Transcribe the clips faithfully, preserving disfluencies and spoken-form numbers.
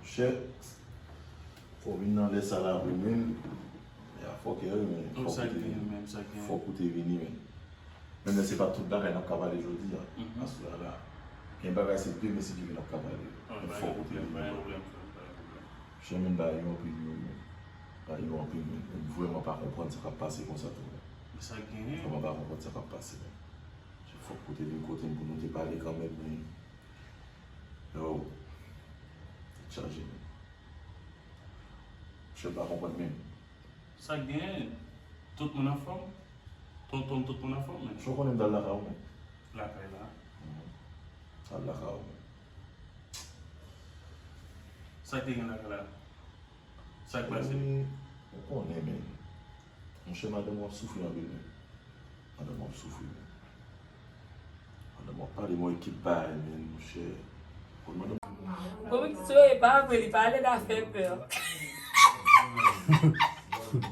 Chè, fò w vin nan lè sa la vre, men. Ya, fòkè, wi, men. Fòk ou te vini, men. Menm lè se pa tout bagay n ap ka pale jodi a, aswè a la. Gen bagay se demen si Dye vle n ap ka pale. Men fòk ou te vini. Chè, men, bagay yo anpil, men. Bagay yo anpil, men. M vrèman pa konprann sa k ap pase konsa tou, men. Vrèman pa konprann sa k ap pase, men. Chè, fòk ou te vin kote m pou nou te pale kanmenm, men. Yo, tèt chaje, men. Chè, m pa konprann menm. Sa k genyen? Tout moun anfòm? Tonton, tout moun anfòm, men. Chè, w konnen m t al lakay ou, men. Lakay la? Mhm. T al lakay ou, men. Sa k te gen lakay la? Sa k pase? Ou konnen, men. Monchè, madanm w ap soufri anpil, men. Madanm w ap soufri, men. Madanm w ap pale m yon ekip bagay, men, monchè. Bon, men, so, e pa vre, li pale la fè pè.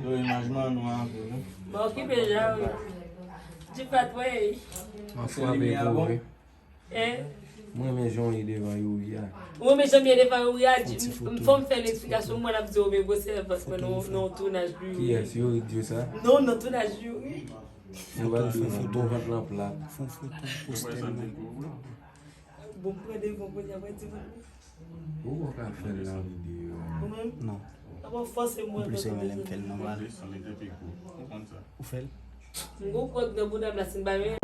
Yo, imaj man nou anpil, wi. Bon, okipe jan, wi. Di pa t wè. Mwen frape pou wi. Eh? Mwen renmen jan w ye devan Youri a. Ou renmen jan m ye devan Youri a? Fè yon ti foto. Fò m fè l eksplikasyon, mwen ap di w, men gwo sèvant mwen nan, nan tounaj pou Youri. Kiyès? Youri k di w sa? Non, nan tounaj Youri. Fè yon ti foto, vant lan plat. Fè yon foto, poste l. Bon, m pran devan, kounye a, mwen di, Ou poko ka fè l nan videyo. Ou menm? Non. Ou plis renmen lè m fè l nòmal. Ou fè l? M gon pwòg nan bouda m la, si m pa renmen.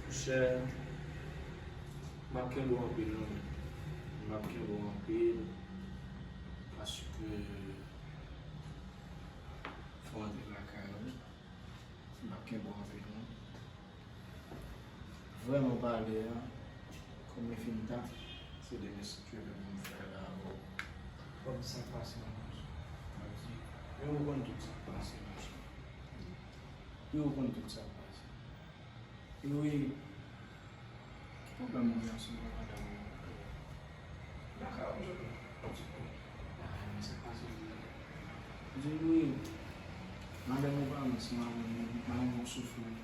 Monchè, m ap kenbe w anpil, non. M ap kenbe w anpil, paske fò w antre lakay ou. M ap kenbe w anpil, non. Vrèman pale a, kòm li fin ta, se demen si Dye vle pou m fè la avè w. Kòm sa k pase nan mache. M ap di, men ou konn tout sa k pase nan mache. Wi, ou konn tout sa k pase. Wi, ki pwoblèm ou gen ansanm ak madanm ou? Lakay ou jodi a? Lakay mwen, sa k pase jodi a? Di wi, madanm ou pa renmen ansanm avè m, madanm ou soufri.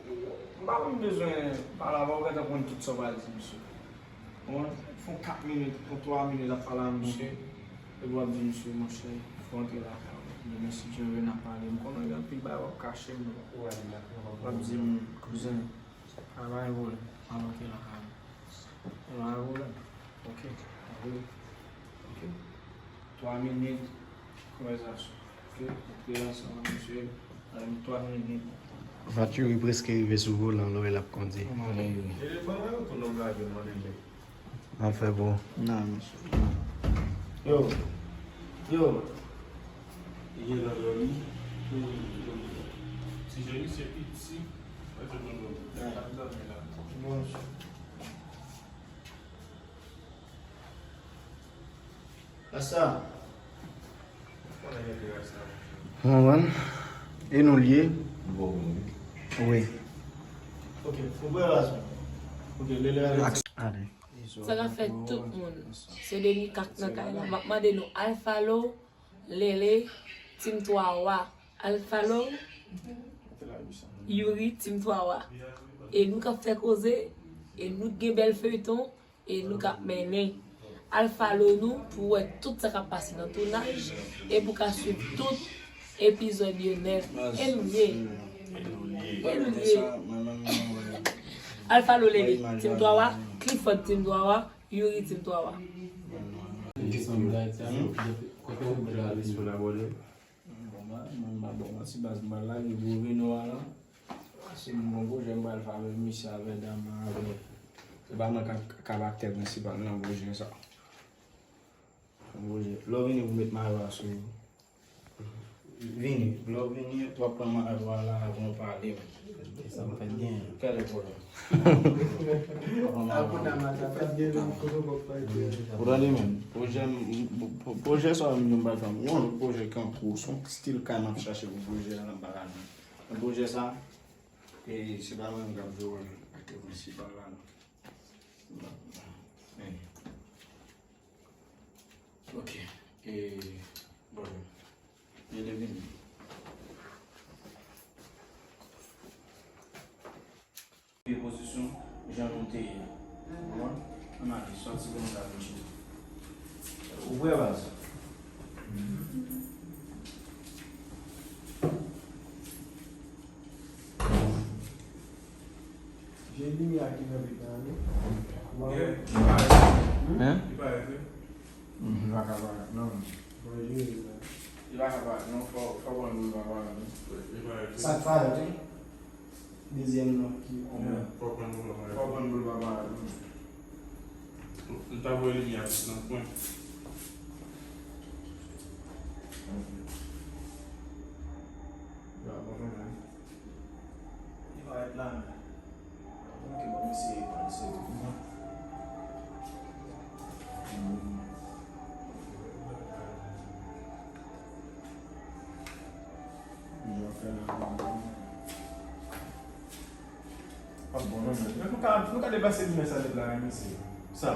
M pa menm bezwen pale avè w, ou gentan konn tout sa w pral di misye. Bon, fè yon kat minit, yon twa minit ap pale a misye, epi w ap di misye, monchè, fò w antre lakay ou. Demen, si Dye vle, n ap pale. M konnen gen anpil bagay w ap kache m. W ap di m, kouzen, pa gen pwoblèm, m ap antre lakay ou. Pa gen pwoblèm. Ok, antre. Ok. Twa minit, konvèsasyon. Ok, antre ansanm ak misye. Vant Youri prèske rive sou volan lè w wè l ap kondi. Al fè pou. Non, mesye. Yo. Yo. Li gen nan dòmi. Ti jeni se piti. Mwen te nan dòmi. L ap dòmi la. Bon. Rasta. Ou konprann? E nou l ye? Wi. Ok, ou pran rason. Ok, Lele ale. Ale. Sa k ap fèt tout moun? Se Denis Cac nan kay la. M ap mande nou, Alphalo, Lele, Team twa wa. Alphalo, Youri, Team twa wa. E nou k ap fè koze, e nou k gen bèl feyton, e nou k ap mennen. Al follow nou pou w wè tout sa k ap pase nan tounaj e pou w ka swiv tout epizòd yo nèt. E nou ye. E nou ye. Al follow Lele, Team twa wa, Clifford, Team twa wa, Youri, Team twa wa. Bon, m pa, m pa, bon, ti baz, m pa lage pou Reno a la. Se m gon pwojè m pral fè avèk misye, avèk dam nan, avèk. Se pa mwen k ap, k ap aktè prensipal nan pwojè sa. Yon pwojè. Lè w vini pou met mayo a sou ou. Vini. Lè w vini, w ap pran mayo a la, avan w pale. Sa m fè byen. Kèl e pwoblèm? Ou tande, men, pwojè m, pwojè sa, m, m, pwojè sa, m, m, m, yon lòt pwojè k an kou, se yon stil kay m ap chache pou pwojè a, m pa ka jwenn. Men pwojè sa, e, se pa mwen menm k ap jwe wòl aktè prensipal la, non. Men, ok. E, bon. Lele vini. Pozisyon, Jan nou te ye. Ou konprann? Ann ale, sòti pou nou ta vin chita. Ou prè, baz? Gen limyè ki nan vit la, wi. Ou pa wè? Hein? Li parèt, wi. Mhm, li pa ka parèt, non. Bon, li rele la. Li pa ka parèt, non. Fò, fò w pran boul pa parèt, non. Li parèt, wi. Sa k parèt, wi. Dezyèm nan ki anba. Fò w pran boul pa parèt. Fò w pran boul pa parèt, non. Li pa voye limyè a plis nan kwen. Li pa bon, non. Li parèt la menm. Ok, bon, m eseye pran se. Jan fè la. Pa bon, non, men. Nou ka, nou ka deplase limyè sa nèt la, wi, mesye. Sa.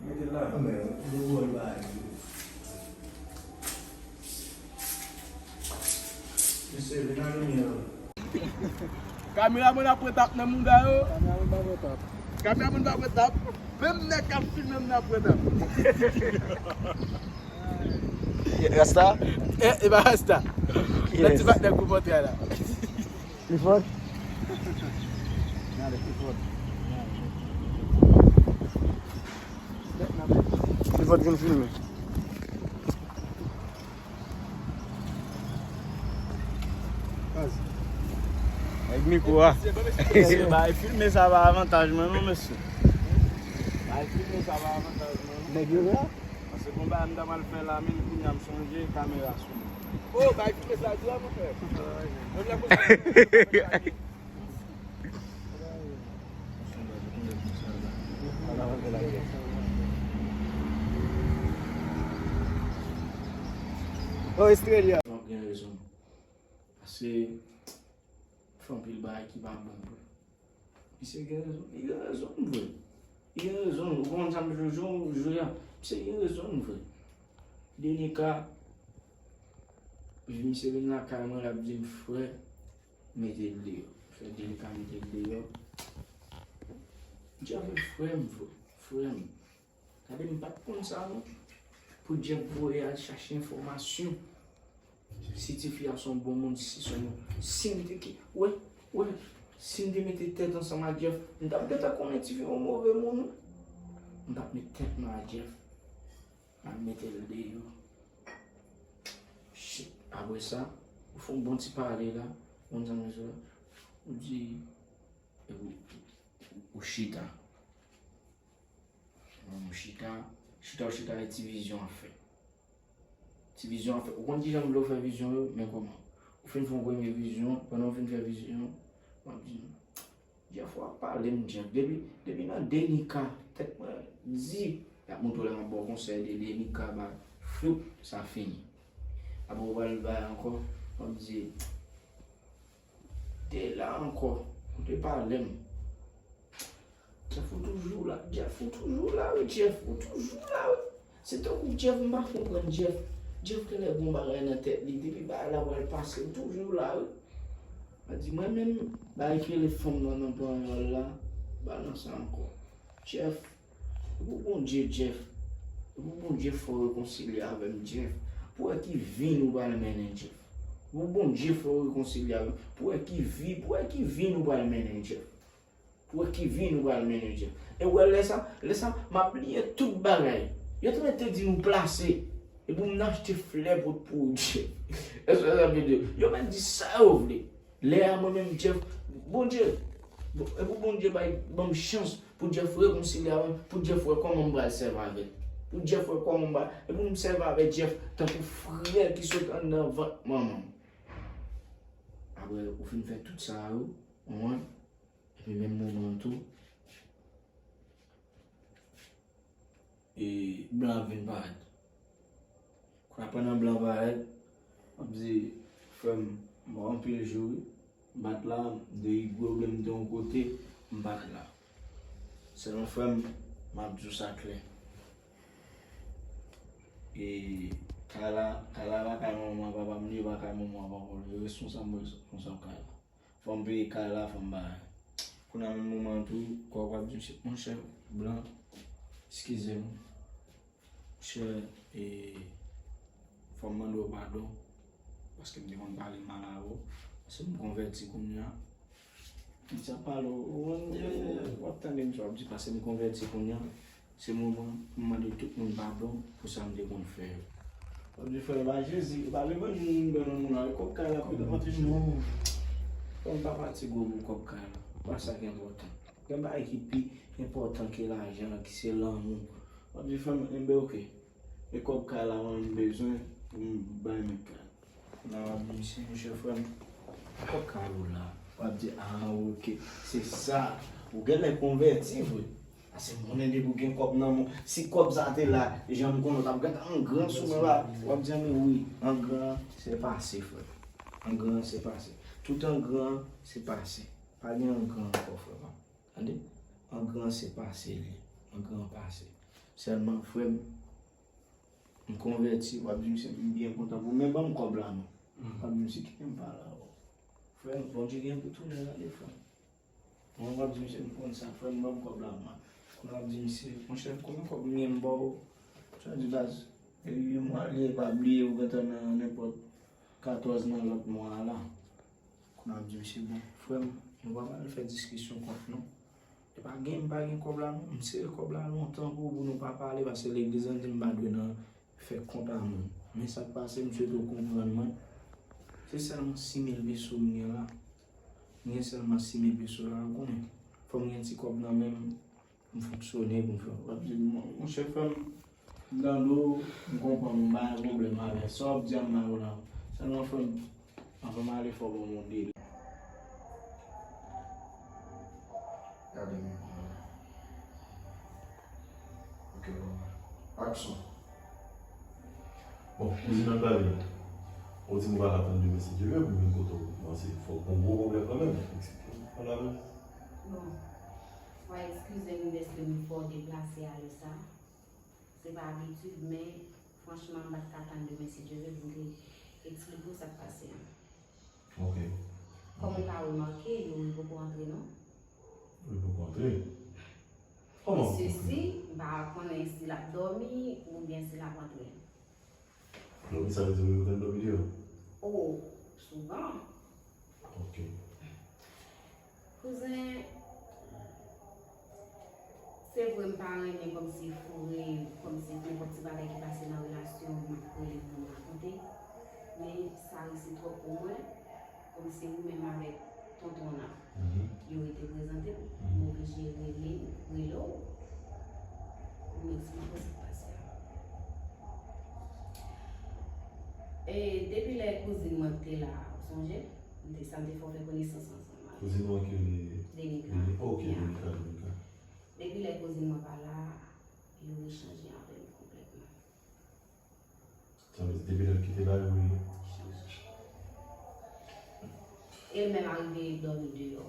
Mete l la. Ah, men, nou wè l bagay. Mesye, vin nan limyè an. Kameramann ap pran tap nan mouda yo. Kameramann pa pran tap. Kameramann pa pran tap. Menm nèg k ap filme m nan ap pran tap. Rasta? Eh, e pa Rasta. Nan ti patnè gwo pòtrè la. Clifford? Gade Clifford. Clifford vin filme. Ak mikwo a. Mesye, bay filme sa pa avantaj mwen non, mesye. Bay filme sa pa avantaj mwen non. Nèg yo la? Paske bon bagay m ta pral fè la, men kounye a m sonje kamera sou mwen. Oh, bay filme sa di a, mon frè. Yon lè konsa. Oh, Estrella. Trump gen rezon. Paske fè anpil bagay ki pa bon vre. Misye gen rezon, li gen rezon vre. Li gen rezon, ou konprann sa m di w jodi a? Misye gen rezon vre. Denika, misye vin lakay mwen, l ap di m, "Frè, mete l deyò." Frè Denika mete l deyò. Jeff frè m vre, frè m. Gade, m pa t konn sa non. Pou Jeff voye al chache enfòmasyon. Si tifi a se yon bon moun, si se yon, si m te ki, wè, wè, si m te mete tèt ansanm ak Jeff, m t ap gentan konnen tifi a yon move moun, wi. M t ap met tèt mwen ak Jeff. M ap mete l deyò. Shit. Apre sa, ou fè yon bon ti pale la, ou konn sa m di la, ou di, ou, ou chita. Bon, chita, chita, chita, e ti vizyon ap fèt. Ti vizyon ap fèt. Ou konn kijan m vle w fè vizyon yo, men kòman. Ou fin fè yon premye vizyon, pandan w fin fè vizyon, w ap di, "Jeff, w ap pale m, Jeff." Depi, depi nan Denika, tèt mwen di, y ap montre w lè m ap ba w konsèy de Denika, ba, floup, sa fini. Apre w pral bay ankò, w ap di, De la ankò, ou te pale m. Jeff, ou toujou la. Jeff, ou toujou la, wi, Jeff, ou toujou la, wi. Se tankou Jeff, m pa konprann Jeff. Jeff genlè gon bagay nan tèt li. Depi bagay la pral pase, ou toujou la, wi. Mwen di, mwen menm, bagay ki rele fanm nan nan panyòl la, pa nan sa ankò. Jeff, E pou Bondye, Jeff. E pou Bondye fè w rekonsilye avè m, Jeff. Pou wè ki vi nou pral mennen, Jeff. E pou Bondye fè w rekonsilye avè m. Pou wè ki vi, pou wè ki vi nou pral mennen, Jeff. Pou wè ki vi nou pral mennen, Jeff. E w wè lè sa, lè sa, m ap bliye tout bagay. Yo te mèt te di nou plase. E pou m achte flè pot pou ou, Jeff. Èske sa vle di? Yo mèt di sa yo vle. Lè a mwen menm Jeff, Bondye, bon, e pou Bondye bay, ban m chans pou Jeff rekonsilye avè m, pou Jeff wè kòman m pral sèvi avè l. Pou Jeff wè kòman m pral, e pou m sèvi avè Jeff tankou frè ki sot anndan vant manman m. Apre ou fin fè tout sa yo, ou konprann? Epi menm moman an tou, e blan ap vin parèt. Kounye a pandan blan parèt, m ap di, frè m, mò anpil jou wi. M pa t la, m te Igwe oubyen m te yon kote, m pa t la. Sèlman frè m, m ap di w sa klè. E kay la, kay la pa kay manman papa m li, e pa kay manman papa w li, responsab mwen responsab kay la. Fò m peye kay la, fò m bay. Kounye a menm moman an tou, kò w ap di, "Monchè, monchè, blan, eskize m. Monchè, e, fò m mande w padon, paske m te konn pale mal avè w. Paske m konvèti kounye a." Misye ap pale, w, w, w ap tande misye ap di, "Paske m konvèti kounye a, se moman pou m mande tout moun padon pou sa m te konn fè yo." W ap di, "Frè, e pa Jezi, e pa levanjil m jwenn nan moun la, e kòb kay la, pou m te rantre jwenn." Non. Frè m, pa fatige w pou kòb kay la. Pa sa ki enpòtan. Gen bagay ki pi enpòtan ke lajan, ki se lanmou. W ap di, "Frè m, enben, oke. E kòb kay la, mwen, m bezwen pou m bay mèt kay la." Kounye a w ap di misye, "Monchè, frè m, kòb kay ou la." W ap di, "Ah, oke, se sa. Ou genlè konvèti vre. Paske m konnen depi w gen kòb nan men w, si kòb sa te la, jan m konnen w t ap gentan angran sou mwen la." W ap di, "Anmwe, wi, angran se pase, frè. Angran se pase. Tout angran se pase. Pa gen angran ankò, frè pa m. Tande? Angran se pase li. Angran pase. Sèlman, frè m, m konvèti." W ap di misye, "M byen kontan pou ou, men ban m kòb la non." W ap di misye, "Kite m pale avè w. Frè m, Bondye gen pou tounen, tande, frè m." Mwen, w ap di misye, "M konn sa, frè m, ban m kòb la, mwen." Kounye a w ap di misye, "Monchè, konbyen kòb m gen m ba w?" Misye di, "Baz, e uit mwa li ye, pa bliye, ou gentan nan nenpòt katòz nan lòt mwa a la." Kounye a w ap di misye, "Bon, frè m, nou pa pral fè diskisyon kont non. E pa gen, m pa gen kòb la non, m sere kòb la lontan pou, pou nou pa pale, paske legliz lan di m pa dwe nan fè kont a moun. Men sa k pase, m swete w konprann mwen. Se sèlman sis mil peso m gen la. M gen sèlman sis mil peso la, ou konnen. Fò m gen ti kòb nan men m, pou m fonksyone, pou m fè." W ap di, "Mon, monchè, frè m, m tande w, m konprann, m pa gen pwoblèm avè sa w ap di a, m ba w la. Sèlman, frè m, anvan m ale, fò w ban m yon dele." Gade m. Ok, bon. Aksyon. Bon, kouzin nan pale. Ou di m ou pa ka tann demen si Dye vle pou m vin kote w. Bon, se fòk gon gwo pwoblèm kanmenm. Eksplike m. Pale avè m. Bon, w a eskize m dèske m fè w deplase a lè sa. Se pa abitid, men franchman, m pa t ka tann demen si Dye vle pou m te eksplike w sa k pase a. Ok. Kòm ou ka remake, Youri poko antre non. Youri poko antre? Kòman poko antre? Sisi, m pa konnen si l ap dòmi oubyen si l ap antre. Dòmi, sa vle di Youri konn dòmi deyò? O, souvan. Ok. Kouzen, se vre m pa renmen kòmsi foure, kòmsi nenpòt ti bagay ki pase nan relasyon, m ap rele pou m rakonte. Men sa resi twòp pou mwen, kòmsi ou menm avèk tonton nan. Youri te prezante m, m oblije rele, rele w, pou m eksplike w sa k pase a. E depi lè kouzin mwen te la, ou sonje? M te, sa m te fè w fè konesans ansanm avè l. Kouzin ou an ki rele Denika. Denika, ok, ya. Denika, Denika. Depi lè kouzin mwen pa la, Youri chanje avè m konplètman. Sa vle di depi lè l kite la, Youri chanje. E l menm arive dòmi deyò.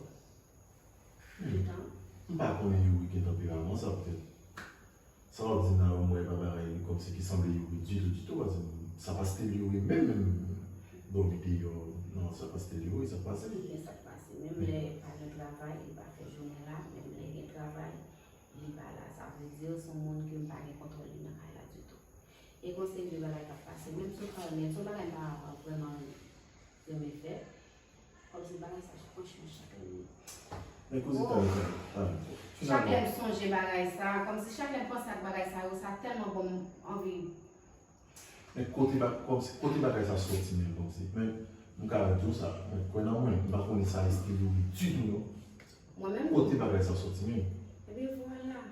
Hmm. Gentan. M pa konnen Youri gen tanperaman sa, petèt. Sa w ap di m la, m wè pa bagay kòmsi ki sanble Youri ditou, ditou, paske sa pa stil Youri menm, menm, dòmi deyò, non, sa pa stil Youri, sa k pase? Ebyen, sa k pase, menm lè pa gen travay, li pa fè jounen la, menm lè gen travay, li pa la. Sa vle di, se yon moun ke m pa gen kontwòl li nan kay la ditou. E gon seri de bagay k ap pase, menm sou kay, menm se yon bagay m pa vrèman renmen fè. Kòmsi bagay sa, franchman, chak lè m... Men kouzin, tande, tande, tande. Chak lè m sonje bagay sa, kòmsi chak lè m panse ak bagay sa yo, sa tèlman ban m anvi. Men kote ba-, kòmsi, kote bagay sa soti menm, kòmsi? Men m ka di w sa, men kwè nan mwen, m pa konnen sa estil Youri ditou non. Mwen menm? Kote bagay sa soti menm? Ebyen, vwala.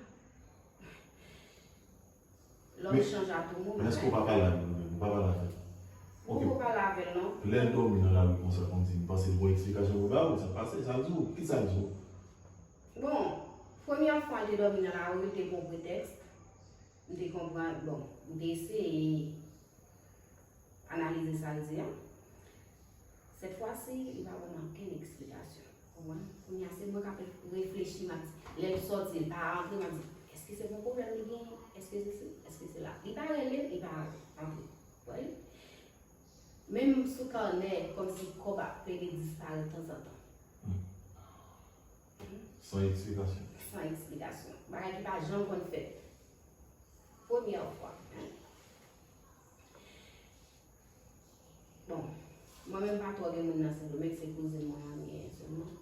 Lòm chanje a tou moman. Men èske w pa pale avè l menm? Ou pa pale avè l? Ok. Ou poko pale avè l non. Lè l dòmi nan lari konsa, kòmsi, m panse l gon eksplikasyon pou l ba ou, sa k pase, sa l di w? Kisa l di w? Bon, premyè fwa l te dòmi nan lari, li te pran pretèks. M te konprann, bon, m te eseye analize sa l di a. Sèt fwa si, li pa ban m okenn eksplikasyon. Konprann? Kounye a, se mwen k ap reflechi, m ap di, lè l sòti, l pa rantre, m ap di, èske se yon pwoblèm li genyen? Èske se si? Èske se la? Li pa rele m, li pa rantre. Wè? Menm sou kanè, kòmsi kòb ap plede disparèt tanzantan. Hmm. San eksplikasyon. San eksplikasyon. Bagay ki pa janm konn fèt. Premyè fwa. Bon, mwen menm pa twò gen moun nan Sendomeng, se kouzin mwen an li ye sèlman.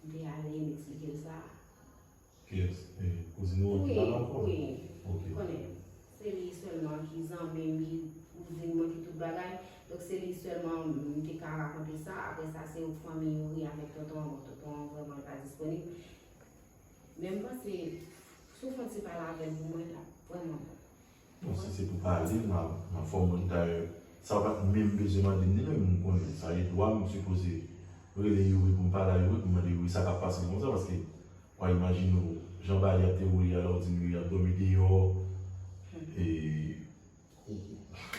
M te ale, m eksplike l sa. Kiyès? E, kouzin ou an ki pa la ankò? Wi, wi. Ok. Konnen, se li sèlman ki zanmi m, ki kouzin mwen, ki tout bagay. Donk, se li sèlman m te ka rakonte sa. Apre sa, se fanmi Youri avèk tonton an. Bon, tonton an vrèman li pa disponib. Men m panse, si w fè yon ti pale avè l pou mwen, l ap vrèman bon. Bon, si se pou pale, m a, m a fè w mande dayè. Sa w pa t menm bezwen mande m li menm, m konnen. Sa e dwa m, m sipoze rele Youri pou m pale a Youri, pou m mande Youri sa k ap pase l konsa, paske w a imajine w, jan bagay ap dewoule a, lè w di m Youri ap dòmi deyò, e,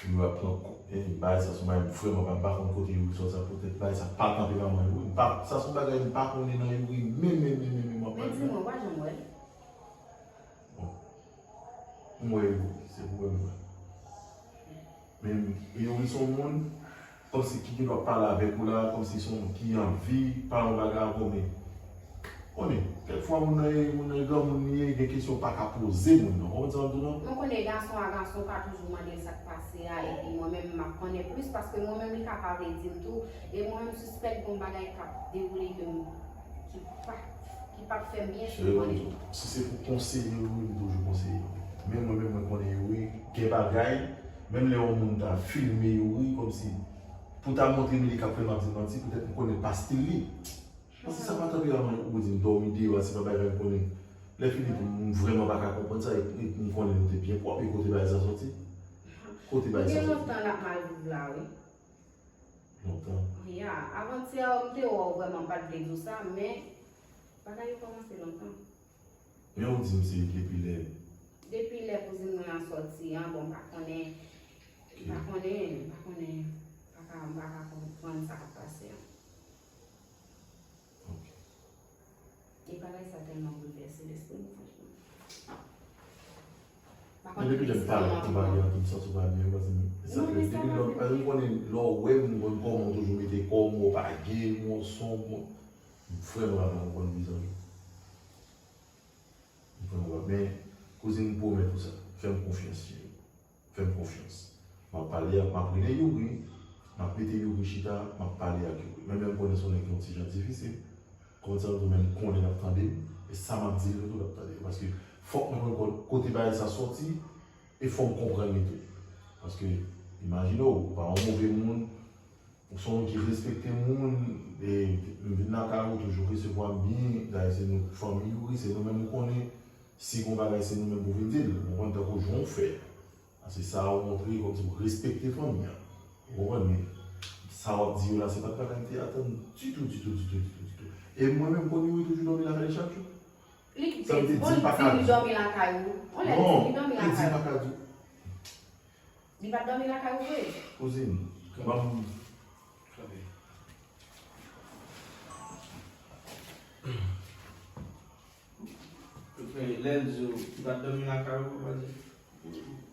Youri ap pran kò, e, bagay sa se yon bagay m vrèman pa, m pa konn kote Youri sòti sa, poutèt bagay sa pa tanperaman Youri, m pa, sa se yon bagay m pa konnen nan Youri, menm, menm, menm, menm, menm, m ap pale. Men di mwen, w pa janm wè l? Bon. M wè Youri, se pou wè m wè. Men Youri se yon moun, kòmsi ki gen dwa pale avèk ou la, kòmsi se yon moun ki anvi pale yon bagay ankò, men konnen, kèk fwa moun nan, moun nan granmoun li ye, gen kesyon w pa ka poze moun nan. Konprann sa m di w lan? Mwen konnen gason a gason pa toujou mande l sa k pase a, epi mwen menm m ap konnen plis, paske mwen menm li ka pa vle di m tou, e mwen menm m sispèk gen yon bagay k ap dewoule ke m, ki pa, ki p ap fè m byen si m konnen. Si se pou konseye Youri, m toujou konseye Youri. Men mwen menm, mwen konnen Youri, gen bagay, menm lè yon moun ta filme Youri, kòmsi, pou ta montre m li k ap fè m ap di manti, poutèt m konnen pa stil li. Paske sa pa tanperaman ou di m dòmi deyò a, se pa bagay m konnen. Lè fini, m vrèman pa ka konprann sa, e, e m konnen nou te byen pwòp, e kote bagay sa sòti? Kote bagay sa sòti? Gen lontan l ap mal viv la, wi. Lontan. Ya, avantyè, m te wè w vrèman, m pa t vle di w sa, men bagay yo kòmanse lontan. Men ou di m se depi lè. Depi lè kouzin mwen an sòti an, bon, m pa konnen, m pa konnen, m pa konnen, m pa ka, m pa ka konprann sa k ap pase an. Ok. E bagay sa tèlman boulvèse lespri m, franchman. Men depi lè m pale ak ou bagay an, m santi w pa byen, paske m, e sa ke depi lè, paske m konnen lè w wè m, m konn kòman w toujou mete kò w, m wè w pa gen, m wè w sonb, m vrèman pa konprann mezanmi. M vrèman pa, men kouzin, m pwomèt ou sa, fè m konfyans, cheri. Fè m konfyans. M ap pale ak, m ap rele Youri, m ap mete Youri chita, m ap pale ak Youri. Menm lè m konnen se yon nèg ki yon ti jan difisil, konn sa m di w, men m konnen l ap tande m, e sa m ap di l yo tou l ap tande yo. Paske fòk nou konn ko-, kote bagay sa sòti, e fò m konprann li tou. Paske, imajine w, ou pa yon move moun, ou se yon moun ki respekte moun, e m vin lakay ou, toujou resevwa m byen, dayè se nou, fanmi Youri, se nou menm ou konnen, si gon bagay se nou menm pou vin di l, ou konprann, tankou jan w fè. Paske sa a ou montre kòmsi ou respekte fanmi an. Ou konprann? Men sa w ap di yo la, se pa t bagay m te atann ditou, ditou, ditou, ditou, ditou. E mwen menm, konn Youri toujou dòmi lakay li chak jou. Li, sa m te di, li pa ka di. Li dòmi lakay ou. On lè li di li dòmi lakay ou. Non, li di pa ka di. Li pa t dòmi lakay ou vre? Kouzin, ban m. Kanpe. Lè l di w li pa t dòmi lakay ou, w ap di,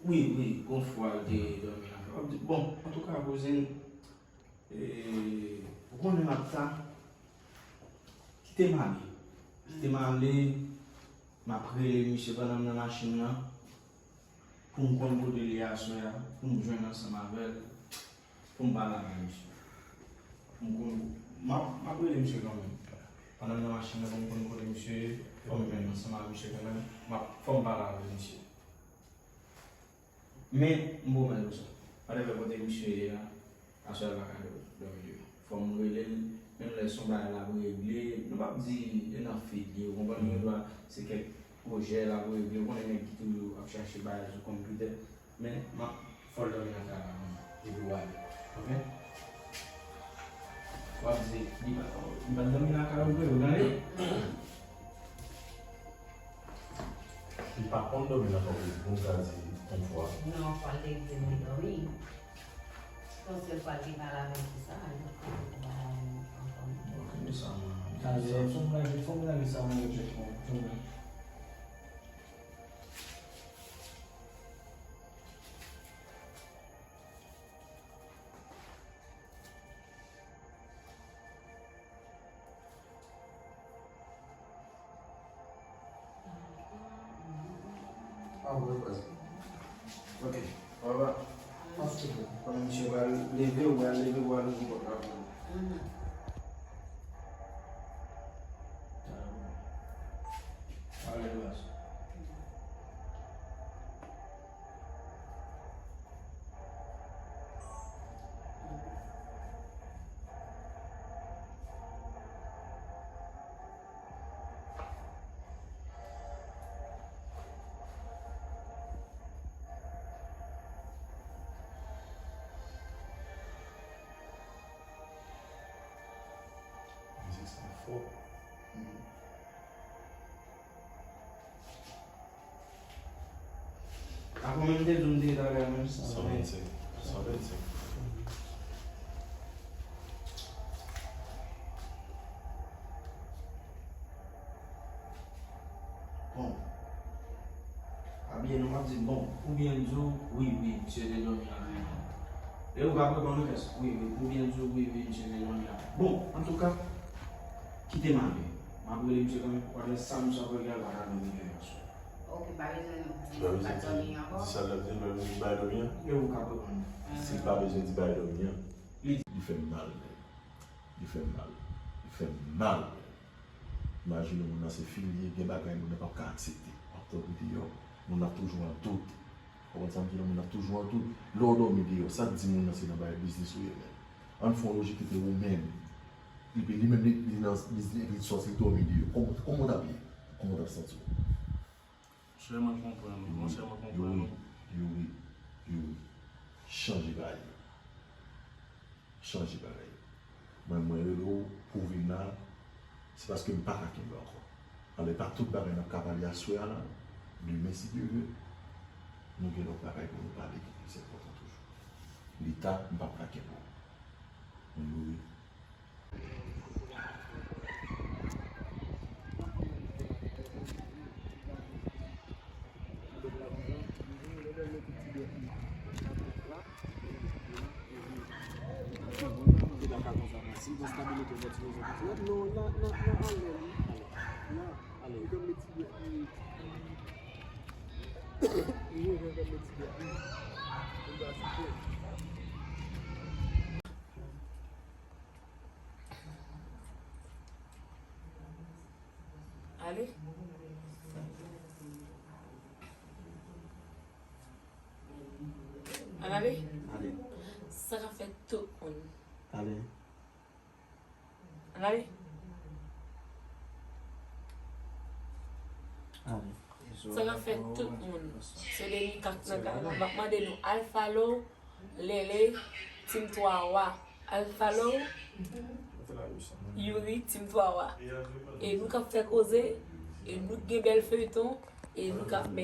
wi, wi, gon fwa l te dòmi lakay ou. W ap di, bon, antouka, kouzin, e, ou konnen m ap ta, kite m ale. Kite m ale, m ap rele misye pandan m nan machin nan. Pou m konn kote l ye aswè a, pou m jwenn ansanm avè l, pou m pale avè misye. Pou m konn, m ap, m ap rele misye kanmenm. Pandan m nan machin nan, pou m konn kote misye ye, fò m jwenn ansanm avè misye kanmenm, m ap, fò m pale avè misye. Men, m pwomèt ou sa. Whatever kote misye ye a, aswè a l pa ka dò-, dòmi deyò. Fò m rele l, menm lè se yon bagay l ap regle, nou p ap di e nan fil li, ou konprann, gen dwa se kèk pwojè l ap regle, ou konnen nèg ki toujou ap chache bagay sou konpitè, men m ap fè l dòmi nan kay la, epi w ale, oke? W ap di, li pa, li pa dòmi lakay ou vre, ou tande? Li pa konn dòmi lakay ou, pou m ka di yon fwa. Non, fwa l te di mwen dòmi. Se yon sèl fwa l te pale avè m konsa, li pa konn pale avè m ankò non. Ok, men sa mwen. Talè, fò m gade, fò m gade sa mwen repèt mwen. Ok. Papa, pandan misye pral leve, ou pral leve pou al ouvri pòt la pou nou. Ale, baz. Mizik sa fò. A konbyen m te di w m te ye talè a menm? San vennsenk. San vennsenk. Bon. Abyen non, m ap di bon. Oubyen m di w, wi, wi, misye te dòmi la menm. E ou ka reponn wi, kès? Wi, wi, oubyen m di w, wi, wi, misye te dòmi la. Bon, antouka, kite m ale. M ap rele misye kanmenm pou konnen sa misye ap regle a, l pa ka dòmi demen aswè. Ok, pa bezwen di, pa dòmi ankò. Di sa l ap di, pa bezwen di bay dòmi an. E ou ka reponn. Si l pa bezwen di bay dòmi an. Li fè m mal, men. Li fè m mal. Li fè m mal. Imajine moun nan se fi l ye, gen bagay moun nan p ap ka aksepte. W ap tankou deyò, moun nan ap toujou an dout. Ou konprann sa m di la, moun nan ap toujou an dout. Lè w dòmi deyò, sa k di moun nan se nan bagay biznis ou ye menm? Ann fè yon lojik ki te ou menm. Epi li menm li, li nan biznis, epi li sòti, li dòmi deyò. Kòman, kòman w t ap ye? Kòman w t ap santi w? Monchè, mwen konprann ou. Monchè, mwen konprann ou. Youri, Youri, Youri, chanje bagay yo. Chanje bagay yo. Mwen, mwen rele w pou w vin la, se paske m pa ka kenbe ankò. Alò, e pa tout bagay n ap ka pale aswè a la, demen, si Dye vle, nou gen lòt bagay pou nou pale ki plis enpòtan toujou. Leta, m p ap ka kenbe w. Mwen, Youri. Ale. Ann ale. Ale. Sa k ap fèt tout moun. Ale. Ann ale. Ale. Sa k ap fèt tout moun. Se Denika k nan kay la. M ap mande nou al follow Lele, Team twa Wa. Al follow Youri, Team twa Wa. E nou k ap fè koze, e nou k gen bèl feyton, e nou k ap men